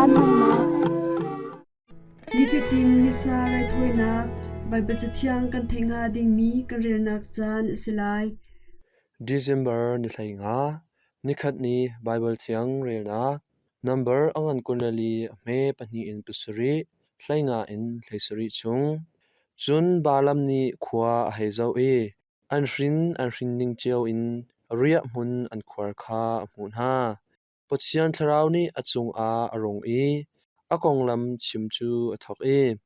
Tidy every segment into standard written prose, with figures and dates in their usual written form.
Caan hmannak. Nifatin Missa raithawinak Baibal Cathiang kan theih hnga dingmi kan relnak caan a si lai. December ni 15, nikhat ni Baibal Thiang relnak Nambar a ngan 24 a hme pahnih in pasarih, 15 in 17 chung. Cun Balaam nih khua a hei zoh i an hrin an hrin ning cio in riahhmun an khuar kha a hmuh hna. Pathian Thlarau nih a cungah a rung i a konglam chim cu a thawk i,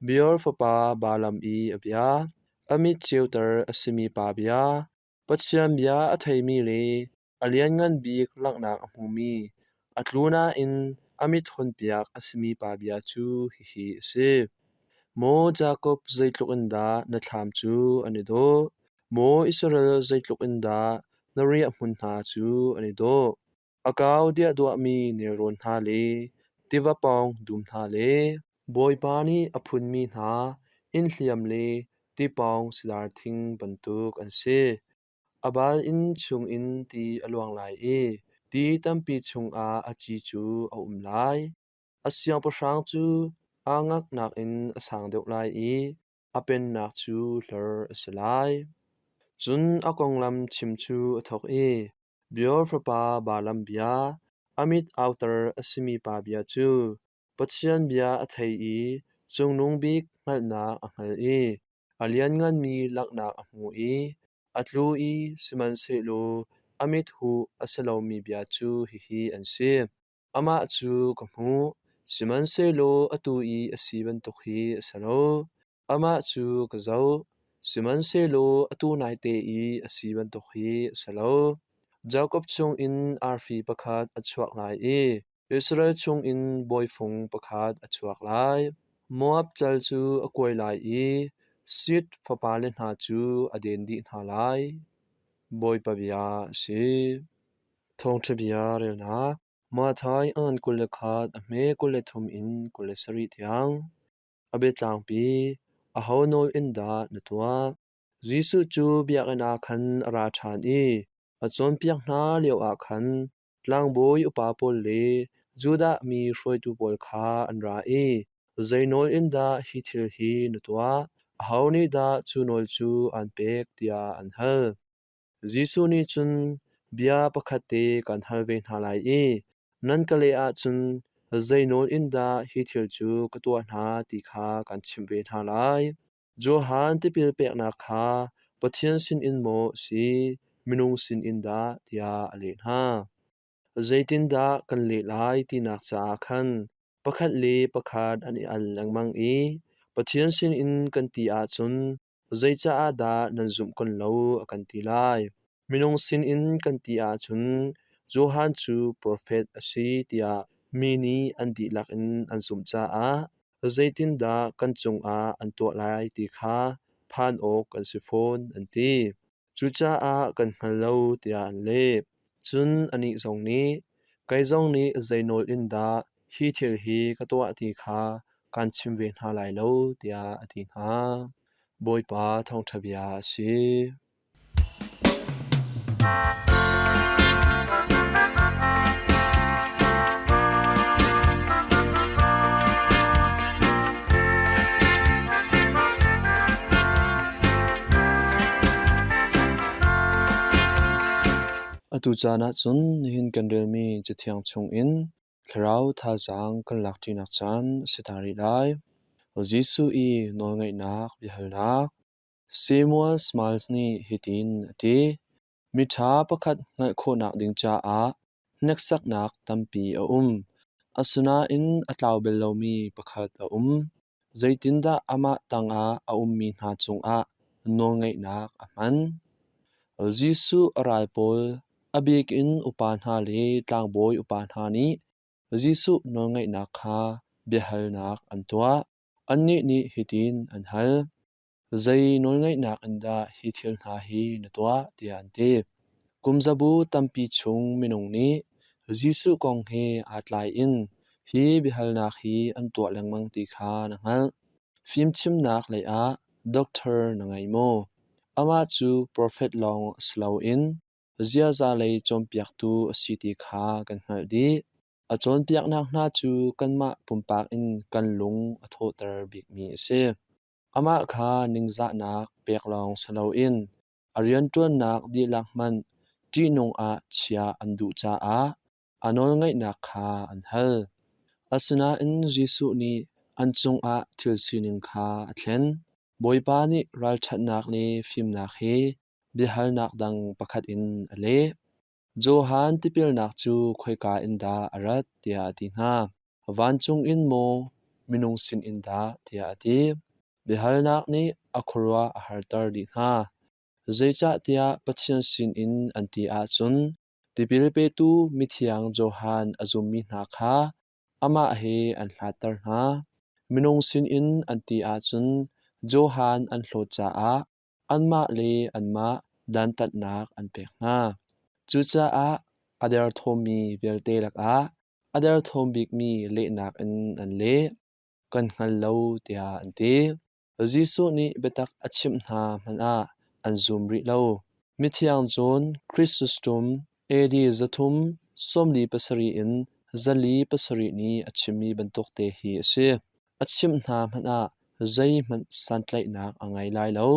Beor fapa Balaam i a bia, a mit ceuter a simi pa bia, Pathian bia a theimi le a lianngan bik langhnak a hmumi, a tlu nain a mit hawnpiak a simi pa bia cu hihi a si. Maw Jakob, zeitluk in dah na thlam cu an i dawh! Maw Israel, zeitluk in dah na riahhmun hna cu an i dawh! A kau diahduahmi nelrawn hna le tiva pawng dum hna le Bawipa nih a phunmi hna innhliam le tipawng sidar thing bantuk an si. A bal inn chungin ti a luang lai i ti tampi chungah a ci cu a um lai. A siangpahrang cu aa ngak nakin a sang deuh lai i a pennak cu hlor a si lai. Cun a konglam chim cu a thawk i Beor fapa Balaam bia, a mit auter a simi pa bia cu Pathian bia a thei i Cungnung Bik hngalhnak a hngal i a liannganmi langhnak a hmu i a tlu i sihmanhsehlaw a mit huh a si lomi bia cu hihi an si. Amah cu ka hmuh, sihmanhsehlaw atu i a si bantuk hi a si lo. Amah cu ka zoh, sihmanhsehlaw atu naite i a si bantuk hi a si lo. Jakob chungin arfi pakhat a chuak lai i Israel chungin bawifung pakhat a chuak lai. Moab cal cu a kuai lai i Sith fapale hna cu a den dih hna lai. Bawipa bia a si. Thawngṭha bia relnak Matthai a ngan 21 a hme 23 in 27 tiang. A biatlangpi, aho nawl in dah na tuah? Jesuh cu biakinn ah khan a ra ṭhan i a cawnpiak hna lioah khan tlangbawi upa pawl le Judah mi hruaitu pawl kha an ra i, Zei nawl in dah hi thil hi na tuah? Aho nih dah cu nawl cu aan pek? tiah an hal. Jesuh nih cun bia pakhat te kan hal ve hna lai i nan ka leh ahcun zei nawl in dah hi thil cu ka tuah hna ti kha kan chimh ve hna lai. Johan tipil peknak kha Pathian sinin maw a si, minung sinin dah tiah a leh hna. Zeitindah kan leh lai tinak caah khan pakhat le pakhat an i al lengmang i Pathian sinin kan ti ahcun Zeicaah dah nan zumh kun lo a kan ti lai? Minung sinin kan ti ahcun Johan cu profet a si tiah mi nih an dihlak in an zumh caah zeitindah kan cungah an tuah lai ti kha phan awk kan si fawn, an ti. Cucaah kan hngal lo tiah an leh. Cun anih zong nih, Kei zong nih zei nawl in dah hi thil hi ka tuah ti kha kaan chim ve hna lai lo, tiah a ti hna. Bawipa thawngṭha bia a si. Atu caan ahcun nihin kan relmi Cathiang chungin thlarau thazaang kan lakṭinak caan a si ta rih lai. Jesuh i nawlngaihnak biahalnak Samuel Smiles nih hitin a ti: Miṭha pakhat hngalh khawhnak ding caah hneksaknak tampi a um. Asinain a tlau bal lomi pakhat a um. Zeitindah amah tangah a ummi hna cungah nawlngeihnak a hman? Jesuh a ral pawl, a bik in upa hna le tlangbawi upa hna nih Jesuh nawlngeihnak kha biahalnak an tuah. Annih nih hitin an hal, Zei nawlngeihnak in dah hi thil hna hi na tuah? tiah an ti. Kumzabu tampi chung minung nih Jesuh kong he aa tlaiin hi biahalnak hi an tuah lengmang ti kha na hngalh. Fimchimnak leiah doctor na ngei maw? Amah cu profet lawng si loin ziaza lei cawnpiaktu a si ti kha kan hngalh dih. A cawnpiaknak hna cu kanmah pumpak in kan lung a thawhter bikmi a si. Amah kha ningzahnak pek lawng si loin a rianṭuannak dihlak hmanh ṭihnung ah chiah an duh caah a nawlngaihnak kha an hal. Asinain Jesuh nih an cungah thil sining kha a thlen. Bawipa nih ralṭhatnak le fimnak he biahalnak dang pakhat in a leh. Johan tipilnak cu khoika in dah a rat tiah a ti hna. Vancung in maw, minung sinin dah tiah a ti. Biahalnak nih a khuaruah a harter dih hna. Zeicahtiah Pathian sinin an ti ahcun tipil petu mithiang Johan a zummi hna kha amah he an hlatter hna. Minung sinin an ti ahcun Johan an hlawt caah anmah le anmah dantatnak an pek hna. Cucaah a derthawmmi vialte lakah a derthawm bikmi lehnak in an leh. Kan hngal lo tiah an ti. Jesuh nih biatak a chimh hna hmanh ah an zum rih lo. Mithiang John Chrysostom AD 347 in 407 nih a chimmi bantuk te hi a si. A chimh hna hmanh ah zeihmanh santlaihnak a ngei lai lo.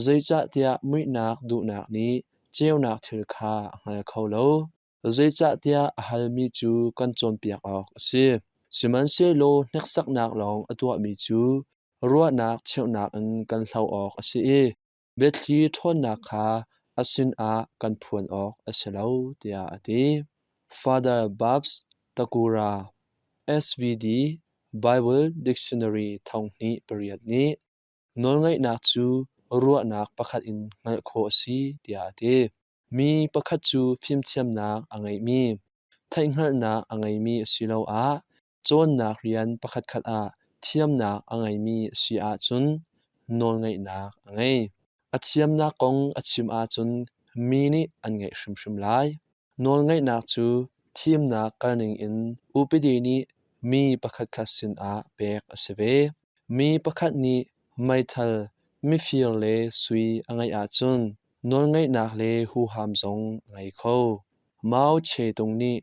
Zeicahtiah muihnak duhnak nih ceunak thil kha a hngal kho lo. Zeicahtiah a halmi cu kan cawnpiak awk a si. Sihmanhsehlaw hneksaknak lawng a tuahmi cu ruahnak cheuhnak in kan hloh awk a si i biathli ṭhawnnak kha a sinah kan phuan awk a si lo, tiah a ti. Father Babs Takura, SVD, Bible Dictionary thonghnih pariat nih nawlngaihnak cu ruahnak pakhat in hngalh khawh a si, tiah a ti. Mi pakhat cu fimthiamnak a ngeimi, theihhngalhnak a ngeimi asiloah cawnnak rian pakhatkhat ah thiamnak a ngeimi a si ahcun nawlngeihnak a ngei. A thiamnak kong a chim ahcun mi nih an ngaih hrimhrim lai. Nawlngeihnak cu thimnak kalning in upadi nih mi pakhatkhat sinah pek a si ve. Mi pakhat nih meithal, mifir le sui a ngeih ahcun nawlngeihnak le huham zong a ngei kho. Mao Tse-tung nih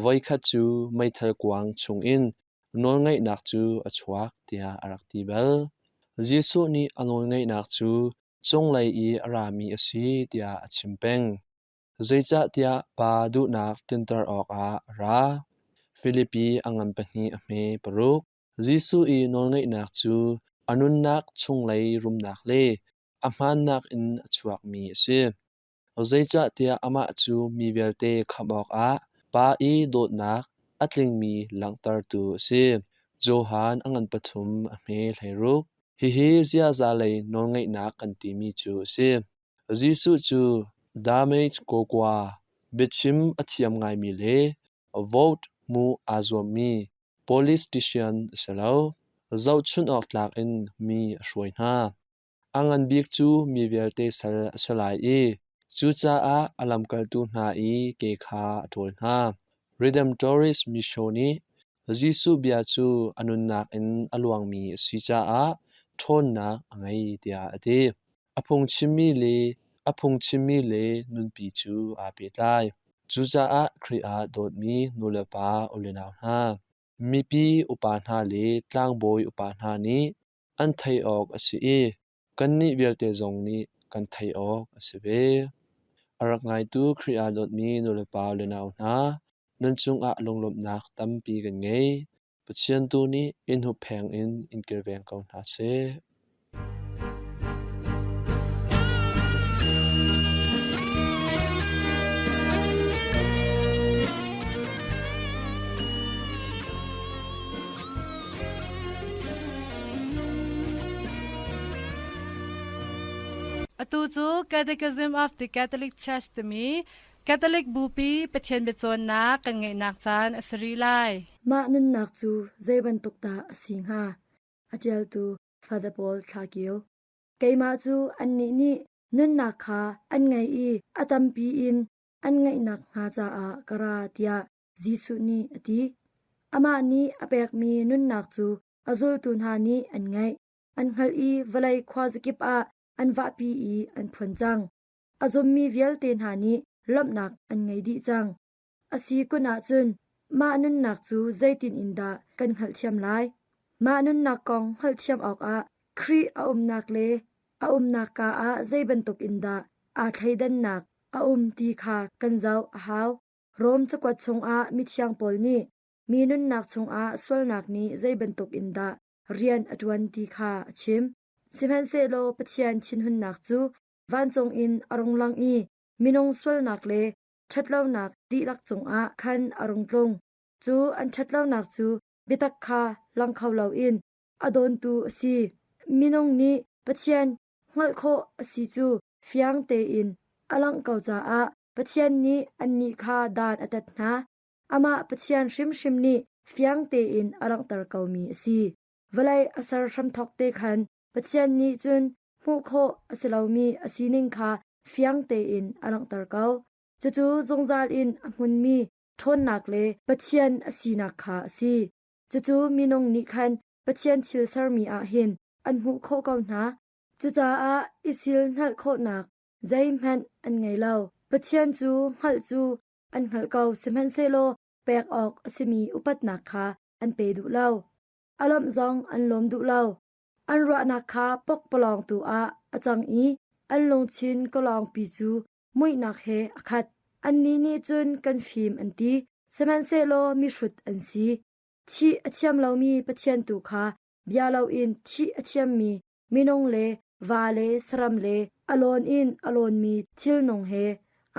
voikhat cu meithal kuang chungin nawlngeihnak cu a chuak tiah a rak ti bal. Jesuh nih a nawlngeihnak cu cunglei i a rami a si tiah a chim peng. Zeicahtiah Pa duhnak tlinter awkah a ra. Filipi a ngan pahnih a hme paruk. Jesuh i nawlngeihnak cu a nunnak chunglei rumnak le a hmaannak in a chuakmi a si. Zeicahtiah amah cu mi vialte khamh awkah Pa i dawtnak a tlingmi langhtertu a si. Johan a ngan pathum a hme hleiruk. Hihi ziazalei nawlngeihnak kan timi cu a si. Jesuh cu damage kawkua, biachim a thiam ngaimi le vote hmuh aa zuammi politician a si lo. Zohchunh awk tlak in mi a hruai hna. A ngan bik cu mi vialte sal a si lai i cucaah a lamkaltu hna i ke kha a ṭawl hna. Redemptoris Mission nih Jesuh bia cu a nunnak in a luangmi a si caah ṭhawnnak a ngei tiah a ti. A phungchimmi le nunpi cu aa pehtlai. Cucaah Khrih ah dawtmi nulepa ulenau hna, mipi upa hna le tlangbawi upa hna nih an theih awk a si i kannih vialte zong nih kan theih awk a si ve. A rak ngaitu Khrih ah dawtmi nulepa le nau hna, nan cungah lunglawmhnak tampi kan ngei. Pathian tu nih in huppheng in in kilveng ko hna seh. Atu cu Catechism of the Catholic Church timi Catholic Bupi Pathian biacawnnak kan ngeihnak caan a si rih lai. Mah nunnak cu zei bantuk dah a si hnga? A ṭialtu Father Paul Thla Kio. Keimah cu annih nih nunnak kha an ngei i a tampi in an ngeihnak hnga caah ka ra tiah Jesuh nih a ti. Amah nih a pekmi nunnak cu a zultu hna nih an ngaih, an hngalh i vawlei khuazakip ah an vahpi i an phuan cang. A zummi vialte hna nih lawmhnak an ngei dih cang. A si kun ahcun Mah nunnak cu zeitin in dah kan hngalhthiam lai? Mah nunnak kong hngalhthiam awkah Khrih a umnak le a umnak ka ah zei bantuk in dah aa thleidannak a um ti kha kan zoh a hau. Rom cakuat chungah mithiang Paul nih mi nunnak chungah sualnak nih zei bantuk in dah rian a ṭuan ti kha a chim. Sihmanhsehlaw Pathian thinhunnak cu vancung in a rung lang i minung sualnak le ṭhatlonak dihlak cungah khan a rung tlung. Cu an ṭhatlonak cu biatak kha lang kho loin a dawntu a si. Minung nih Pathian hngalh khawh a si cu fiang tein a langh ko caah Pathian nih annih kha dan a tat hna. Amah Pathian hrimhrim nih fiang tein a langhter komi a si. Vawlei a ser hramthawk te khan Pathian nih cun hmuh khawh a si lomi a sining kha fiang tein a langhter ko. Cucu zungzal in a hmunmi ṭhawnnak le Pathian a sinak kha a si. Cucu minung nih khan Pathian thil sermi ah hin an hmuh khawh ko hna. Cucaah i sil hngalh khawhnak zeihmanh an ngei lo. Pathian cu hngalh cu an hngalh ko, sihmanhsehlaw pek awk a simi upatnak kha an pe duh lo. A lawmh zong an lawm duh lo. An ruahnak kha pokpalawng tu ah a cang i an lungthin kawlawngpi cu muihnak he a khat. Annih nih cun kan fim an ti, sihmanhsehlaw mihrut an si. Thih a thiam lomi Pathian tu kha bia loin thih a thiammi minung le va le saram le a lawn in a lawnmi thilnung he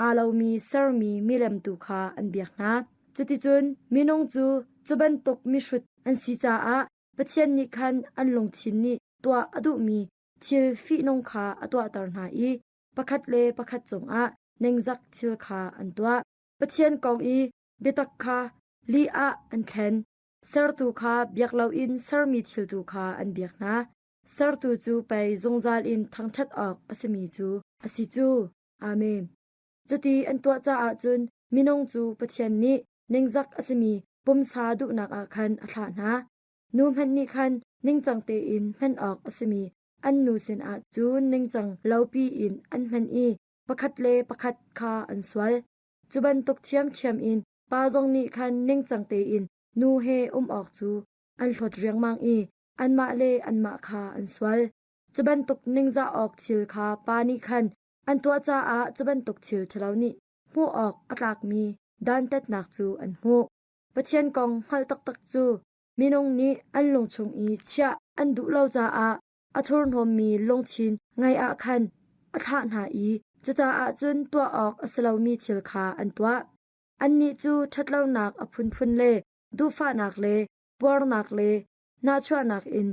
aa lomi sermi milem tu kha an biak hna. Cuticun minung cu cu bantuk mihrut an si caah Pathian nih khan an lungthin nih tuah a duhmi thil fihnung kha a tuahter hna i pakhat le pakhat cungah ningzak thil kha an tuah. Pathian kong i biatak kha lih ah an thlen. Sertu kha biak loin sermi thil tu kha an biak hna. Sertu cu pei zungzal in thangṭhat awk a simi cu a si cu. Amen. Cuti an tuah caah cun minung cu Pathian nih ningzak a simi pumsa duhnak ah khan a thlah hna. Nu hmanh nih khan ningcang tein hman awk a simi an nu sinah cun ningcang lopi in an hman i pakhat le pakhat kha an sual. Cu bantuk ṭhiamṭhiam in pa zong nih khan ningcang tein nu he um awk cu an hlawt riangmang i anmah le anmah kha an sual. Cu bantuk ningzah awk thil kha pa nih khan an tuah caah cu bantuk thil ṭhalo nih hmuh awk a tlakmi dantatnak cu an hmuh. Pathian kong hngalh taktak cu minung nih an lungchung i chiah an duh lo caah a thurhnawmmi lungthin ngei ah khan a thlah hna i cucaah cun tuah awk a si lomi thil kha an tuah. Annih cu ṭhatlonak a phunphun le duhfahnak le puarnak le nahchuahnak in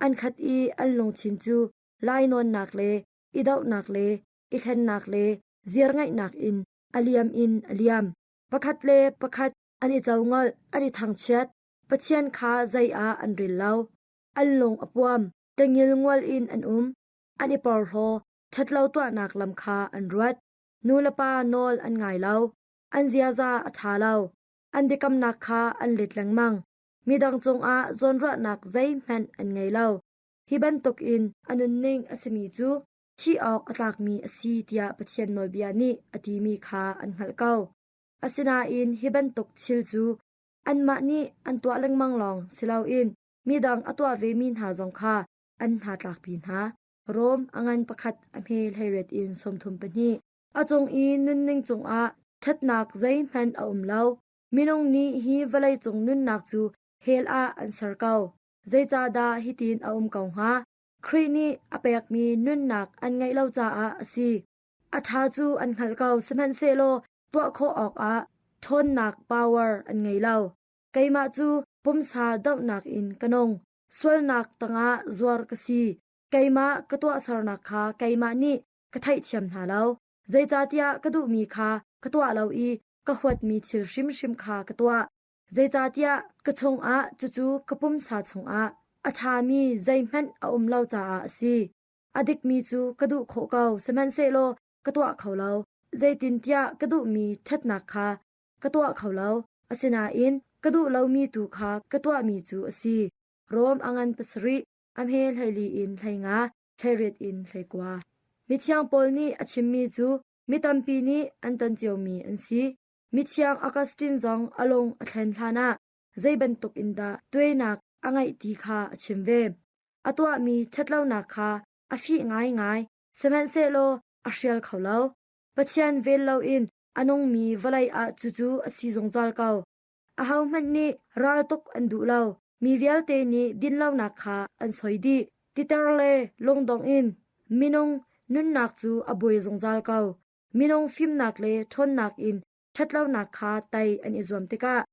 an khat i an lungthin cu lainawnnak le i dohnak le i hlennak le ziarngeihnak in a liam in a liam. Pakhat le pakhat an i co-ngolh, an i thangchiat. Pathian kha zei ah an rel lo. An lung a puam, tengil ngual in an um. An i porhlaw, ṭhatlo tuahnak lam kha an ruat. Nu le pa nawl an ngai lo. An ziaza a ṭha lo. An biakamnak kha an let lengmang. Midang cungah zawnruahnak zeihmanh an ngei lo. Hi bantukin a nunning a simi cu thih awk a tlakmi a si tiah Pathian nawlbia nih a timi kha an hngalh ko. Asinain hi bantuk thil cu anmah nih an tuah lengmang lawng si loin midang a tuah vemi hna zong kha an hna tlakpi hna. Rom a ngan pakhat a hme 18 in 32. A cung i nunning cungah ṭhatnak zeihmanh a um lo. Minung nih hi vawleicung nunnak cu hell ah an ser ko. Zeicahdah hitin a um ko hnga? Khrih nih a pekmi nunnak an ngeih lo caah a si. A ṭha cu an hngalh ko, sihmanhsehlaw tuah khawh awkah ṭhawnnak power an ngei lo. Keimah cu pumsa dohnak in ka nung. Sualnak tangah zuar ka si. Keimah ka tuahsernak kha keimah nih ka theihthiam hna lo. Zeicahtiah ka duhmi kha ka tuah lo i ka huatmi thil hrimhrim kha ka tuah. Zeicahtiah ka chungah cucu ka pumsa chungah a ṭhami zeihmanh a um lo caah a si. A dikmi cu ka duh khawh ko, sihmanhsehlaw ka tuah kho lo. Zeitintiah ka duhmi ṭhatnak kha ka tuah kho lo, asinain ka duh lomi tu kha ka tuahmi cu a si. Rom a ngan pasarih, a hme 14 in 15, 18 in 19. Mithiang Paul nih a chimmi cu mi tampi nih an ton ciomi an si. Mithiang Augustine zong a lung a thlen hlanah zei bantuk in dah tuainak a ngeih ti kha a chim ve. A tuahmi ṭhatlonak kha a fih ngaingai, sihmanhsehlaw a hrial kho lo. Pathian vel loin a nungmi vawlei ah cucu a si zungzal ko. Ahohmanh nih raltuk an duh lo. Mi vialte nih dinlonak kha an soi dih. Titer le lungdong in minung nunnak cu a buai zungzal ko. Minung fimnak le ṭhawnnak in ṭhatlonak kha tei an i zuam tikah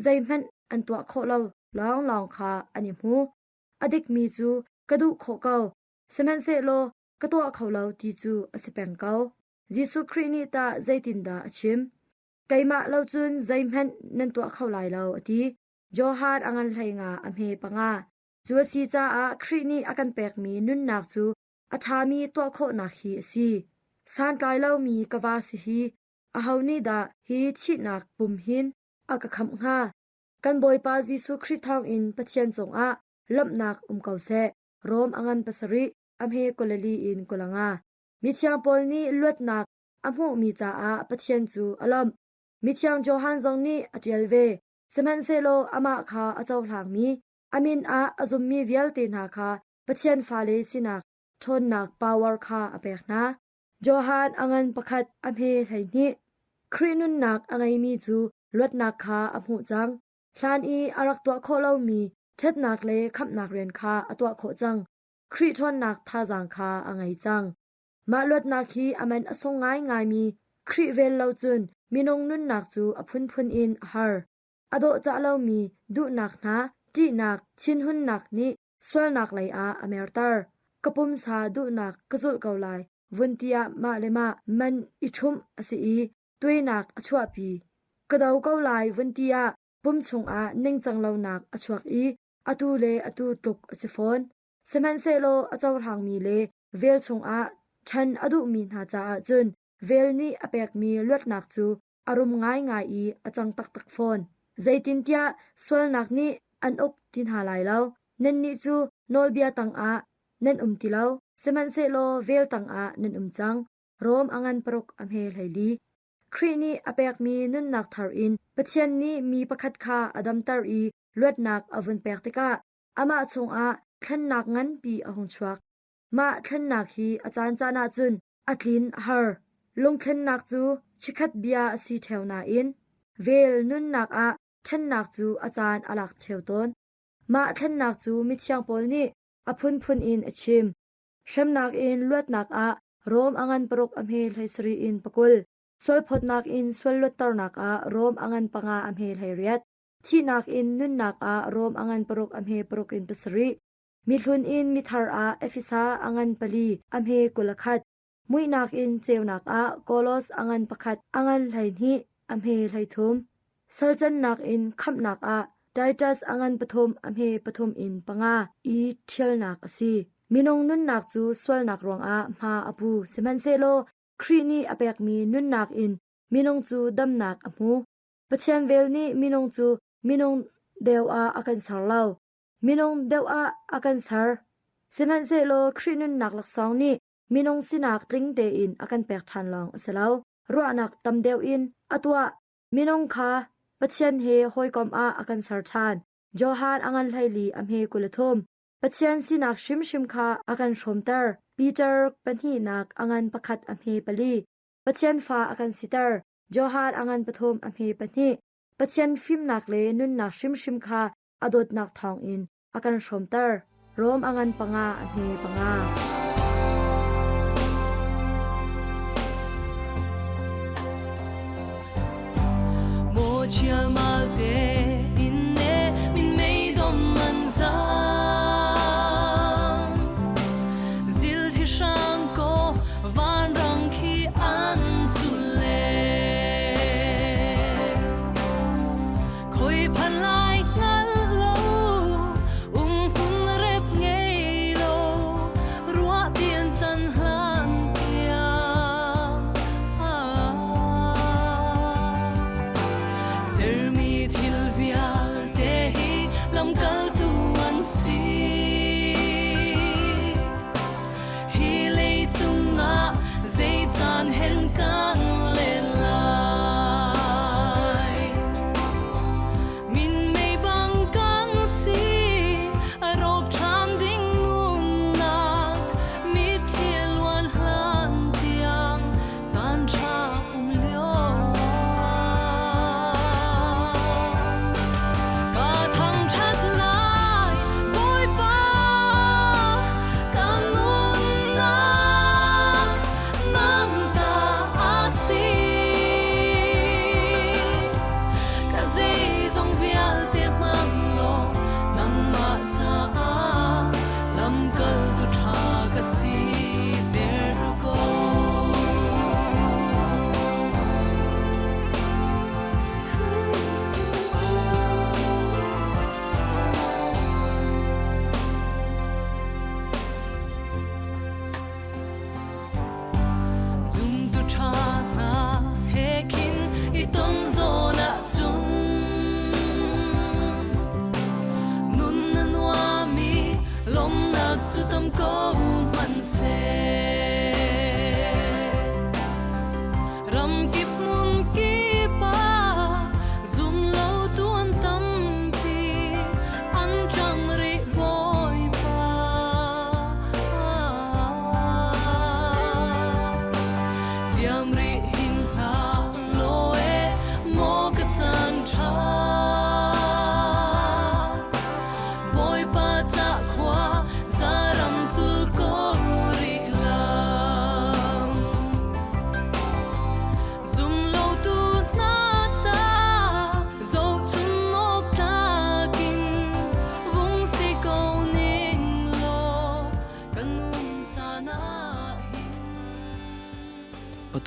zeihmanh an tuah khawh lo lawnglawng kha an i hmu. A dikmi cu ka duh khawh ko, sihmanhsehlaw ka tuah kho lo ti cu a si peng ko. Jesuh Khrih nih tah zeitindah a chim? Keimah lo cun zeihmanh nan tuah kho lai lo, a ti. Johan a ngan 15 a hme panga. Cu a si caah Khrih nih a kan pekmi nunnak cu a ṭhami tuah khawhnak hi a si. Santlai lomi ka va si hi aho nih dah hi thihnak pum hin a ka khamh hnga? Kan Bawipa Jesuh Khrih thawngin Pathian cungah lawmhnak um ko seh. Rom a ngan pasarih, a hme 24 in 25. Mithiang Paul nih luatnak a hmuhmi caah Pathian cu a lawmh. Mithiang Johan zong nih a ṭial ve. Sihmanhsehlaw amah kha a cohlangmi, a min ah a zummi vialte hna kha Pathian fale sinak ṭhawnnak power kha a pek hna. Johan a ngan pakhat a hme 12. Khrih nunnak a ngeimi cu luatnak kha a hmuh cang. Hlan i a rak tuah khawh lomi ṭhatnak le khamhnak rian kha a tuah khawh cang. Khrih ṭhawnnak thazaang kha a ngei cang. Mah luatnak hi a man a sung ngaingaimi Khrih vel lo cun minung nunnak cu a phunphun in a har. A dawhcah lomi duhnak hna, ṭihnak, thinhunnak nih sualnak lei ah a merter. Ka pumsa duhnak ka zulh ko lai, vun tiah mah le mah man i ṭhumh a si i tuainak a chuahpi. Ka do ko lai vun tiah pum chungah ningcang lonak a chuak i atu le atu tluk a si fawn. Sihmanhsehlaw a cohlangmi le vel chungah ṭhan a duhmi hna caah cun vel nih a pekmi luatnak cu a rum ngaingai i a cang taktak fawn. Zeitintiah sualnak nih an uk ti hna lai lo. Nannih cu nawlbia tangah nan um ti lo, sihmanhsehlaw vel tangah nan um cang. Rom a ngan paruk a hme 14. Khrih nih a pekmi nunnak thar in Pathian nih mi pakhat kha a damter i luatnak a vun pek tikah amah chungah thlennak nganpi a hung chuak. Mah thlennak hi a caancaan ahcun a tlin a har. Lungthlennak cu chikkhat bia a si ṭheo nain vel nunnak ah ṭhennak cu a caan a lak ṭheo tawn. Mah thlennak cu mithiang Paul nih a phunphun in a chim. Hremnak in luatnak ah Rom a ngan paruk a hme 17 in 20, sualphawtnak in sual luatternak ah Rom a ngan panga a hme 18, thihnak in nunnak ah Rom a ngan paruk a hme paruk in pasarih, mihlun in mithar ah Efesa a ngan pali a hme 21, muihnak in ceunak ah Kolos a ngan pakhat a ngan 12 a hme 13, salcannak in khamhnak ah Titus a ngan pathum a hme pathum in panga i ṭhialnak a si. Minung nunnak cu sualnak ruangah hma a pu, sihmanhsehlaw Khrih nih a pekmi nunnak in minung cu damnak a hmu. Pathian vel nih minung cu minung deu ah a kan ser lo. Minung deuh ah a kan ser. Sihmanhsehlaw Khrih nunnak laksawng nih minung sinak tling tein a kan pek ṭhan lawng a si lo. Ruahnak tam deuh in a tuah. Minung kha Pathian he hawikom ah a kan ser ṭhan. Johan a ngan 14 a hme 23. Pathian sinak hrimhrim kha a kan hrawmter. Peter pahnihnak a ngan pakhat a hme pali. Pathian fa a kan siter. Johan a ngan pathum a hme pahnih. Pathian fimnak le nunnak hrimhrim kha a dawtnak thawngin a kan hrawmter. Rom a ngan panga a hme panga. Khoi phan lai hngal lo um hmun rep ngei lo rua.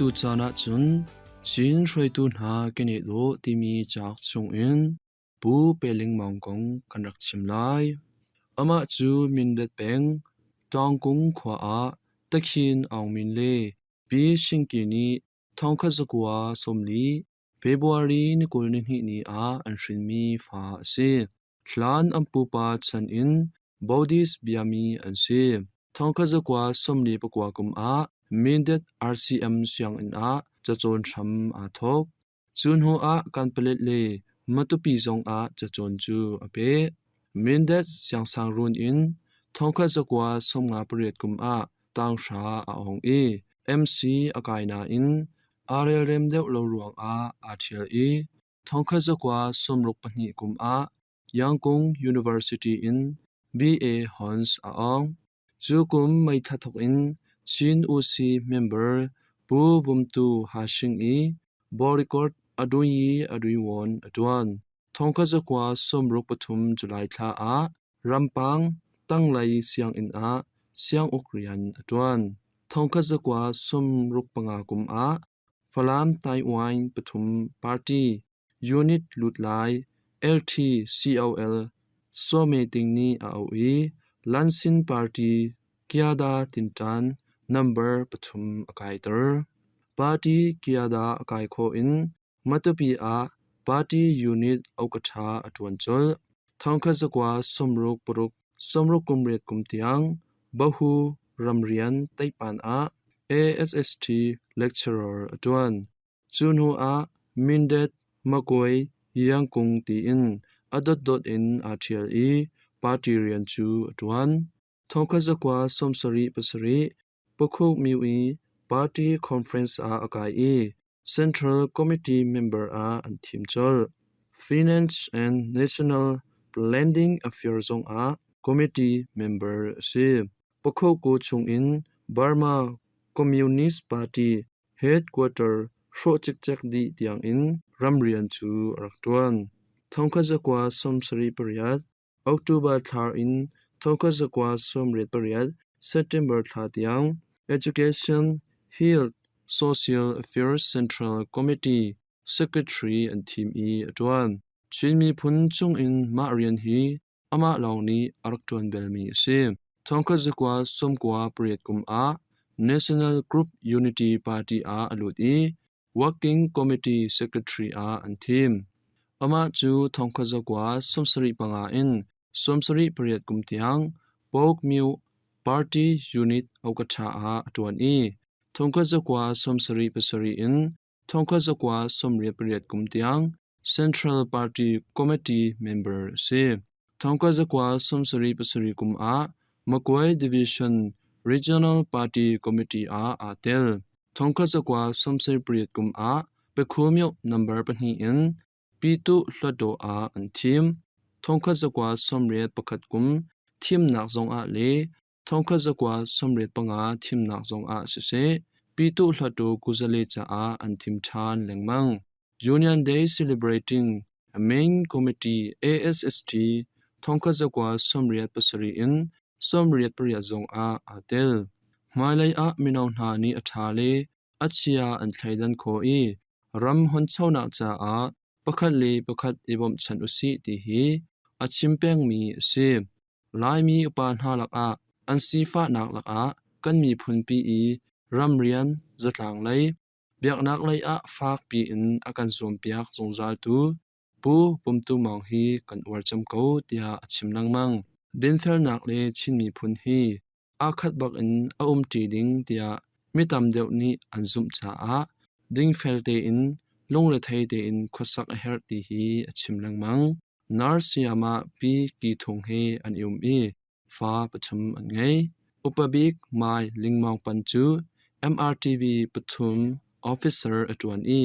Atu caan ahcun Chin hruaitu hna keneh dawh timi cauk chungin Pu Pe Ling Maung kong kan rak chim lai. Amah cu Mindat peng, Tawngkung khua ah Takhin Aung Min le Pi Shingki nih 1940 February ni 22 ni ah an hrinmi fa a si. Hlan an pupa chan in Buddhist biami an si. 1949 kum ah Mindat RCM sianginn ah cacawn hram aa thawk. Cu hnu ah Kanpalet le Matupi zong ah cacawn cu a peh. Mindat siangsangruun in 1958 kum ah tanghra a awng i MC a kai nain aa relrem deuh lo ruangah aa ṭhial i 1962 kum ah Yangon University in BA Hons a awng. Cu kum May thla thawk in Chin Usi member Pu Vum Tu Hashing i Borecord Aduyi Aduiwon a ṭuan. 1963 July thla ah Rampang tanglei sianginn ah sianguk rian a ṭuan. 1965 kum ah Falam Taiwan pathum party unit lutlai LTCOL Sawme Ting nih a auh i Lansin Party Kyada Tinṭan number pathum a kaiter. Party Kyada a kai khawh in Matupi ah party unit okatha a ṭuan colh. 1966 68 kum tiang Bahu ramrian Taipan ah ASST lecturer a ṭuan. Cu hnu ah Mindat, Magway, Yangkung tiin a dotdot in aa ṭhial i party rian cu a ṭuan. 1977 Pakhuk Myu i party conference ah a kai i Central Committee member ah an thim colh. Finance and National Planning Affairs zongah committee member a si. Pakhukku chungin Burma Communist Party headquarter hrawh cikcek dih tiangin ramrian cu a rak ṭuan. 1978 October thla in 1988 September thla tiang Education, Health, Social Affairs Central Committee Secretary an thim i a ṭuan. Chin miphun chungin mah rian hi amah lawng nih a rak ṭuan belmi a si. 1998 kum ah National Group Unity Party ah a lut i Working Committee Secretary ah an thim. Amah cu 1975 in 78 kum tiang Pauk Myu Party Unit Okatha ah a ṭuan i 1977 in 1988 kum tiang Central Party Committee member a si. 1977 kum ah Magway Division Regional Party Committee ah aa tel. 1978 kum ah Pakhumyo number pahnih in Pyituh Hluttaw ah an thim. 1981 kum thimnak zongah le 1985 thimnak zongah siseh Pyituh Hluttaw kuzale caah an thim ṭhan lengmang. Union Day Celebrating Main Committee ASST 1987 in 98 zongah aa tel. Hmailei ah mino hna nih a ṭha le a chia an thleidan khawh i ram honchonak caah pakhat le pakhat i bawmhchanh usih ti hi a chim pengmi a si. Laimi upa hna lakah an sifahnak lakah kan miphunpi i ramrian, zatlang lei, biaknak lei ah fak piin a kan zuampiak zungzaltu Pu Pum Tu Maung hi kan uar cem ko tiah a chim lengmang. Dinfelnak le Chin miphun hi aa khat bak in a umṭi ding tiah mi tam deuh nih an zumh caah dingfel tein lungrethei tein khuasak a herh ti hi a chim lengmang. Nurse sayamah Pi Ki Thung he an i um i fa pathum an ngei. Upa bik Mai Lingmawng Pan cu MRTV pathum officer a ṭuan i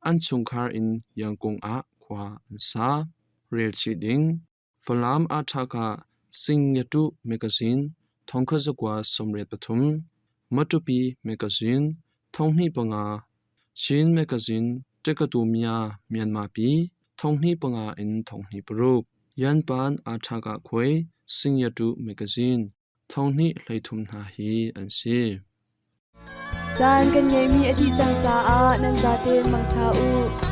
an chungkhar in Yangkung ah khua an sa. Relchih ding Falam Aṭhaka Singyatuh Mekazin 1993, Matupi Mekazin 2005, Chin Mekazin Ṭekatumia Myanmar pi 2005 in 2006, Yanpan Aṭhaka Khuai Singyatuh Mekazin 2013 hna hi an si. Caan kan ngeihmi a dih cang caah nan zaten mangṭha u.